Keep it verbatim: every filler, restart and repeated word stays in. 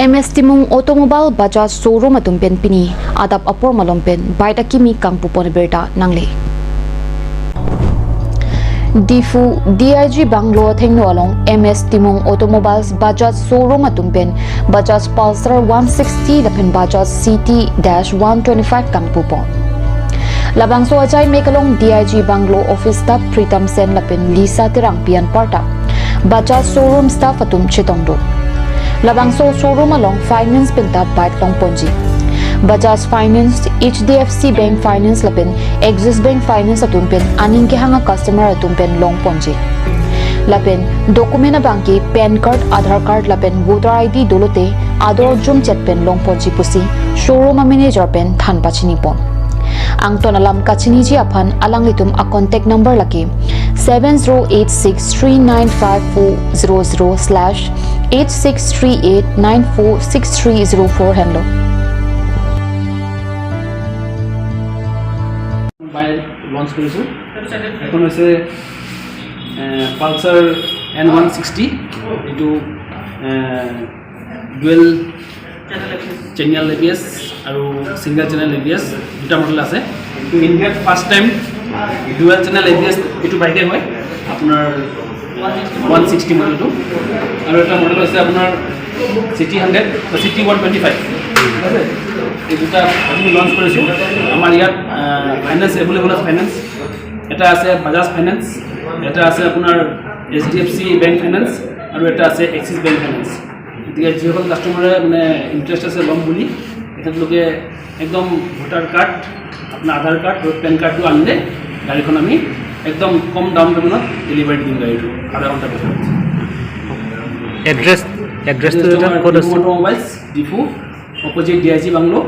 M S Timung Automobile Bajaj Showroom atum pen pini adap apor malom pen bike akimi kangpupon abirta nangle. Diphu D I G Bungalow athengno along M S Timung Automobiles Bajaj Showroom atum pen Bajaj Pulsar one sixty lapen Bajaj C T dash one twenty-five kangpupon. Labangso ajai mek along D I G Bungalow office staff Pritam Sen lapen Lisa Terangpi anparta Bajaj showroom staff atum chetongdun. Labangso showroom along finance pen ta bike longponji. Bajaj Finance, H D F C Bank Finance lapen Axis Bank Finance atum pen aning kehang a-customer atum pen longponji. Lapen document abangke PAN card, Aadhaar card lapen voter I D dolote ador jumchet pen longponji pusi showroom a-manager pen than pachinipon. Angton alam kachiniji aphan alanglitum a-contact number lake seven zero eight six three nine five four zero zero slash eight six three eight nine four six three zero four henlo. Bike launch কৰিছোঁ। এখন হৈছে Pulsar N one sixty, এইটো dual channel A B S আৰু single channel A B S দুটা মডেল আছে। ইণ্ডিয়াত first time dual channel A B S এইটো বাইকে হয়, আপোনাৰ ওৱান ছিক্সটি মডেলটো। আৰু এটা মডেল হৈছে আপোনাৰ চি টি হাণ্ড্ৰেড বা চি টি ওৱান টুৱেণ্টি ফাইভ, ঠিক আছে? এই দুটা আমি লঞ্চ কৰিছোঁ। আমাৰ ইয়াত ফাইনেন্স এভেইলেবল আছে, ফাইনেন্স। এটা আছে বাজাজ ফাইনেন্স, এটা আছে আপোনাৰ H D F C bank finance আৰু এটা আছে এক্সিছ বেংক ফাইনেন্স। গতিকে যিসকল কাষ্টমাৰে মানে ইণ্টাৰেষ্ট আছে ল'ম বুলি, তেখেতলোকে একদম ভোটাৰ কাৰ্ড, আপোনাৰ আধাৰ কাৰ্ড আৰু পেন কাৰ্ডটো আনিলে গাড়ীখন আমি একদম কম ডাউন পেমেণ্টত ডেলিভাৰী দিম গাড়ীটো আধা ঘণ্টাৰ ভিতৰত। এড্ৰেছ এড্ৰেছটো ক'ত আছে? Automobiles, Diphu, opposite D I G bungalow.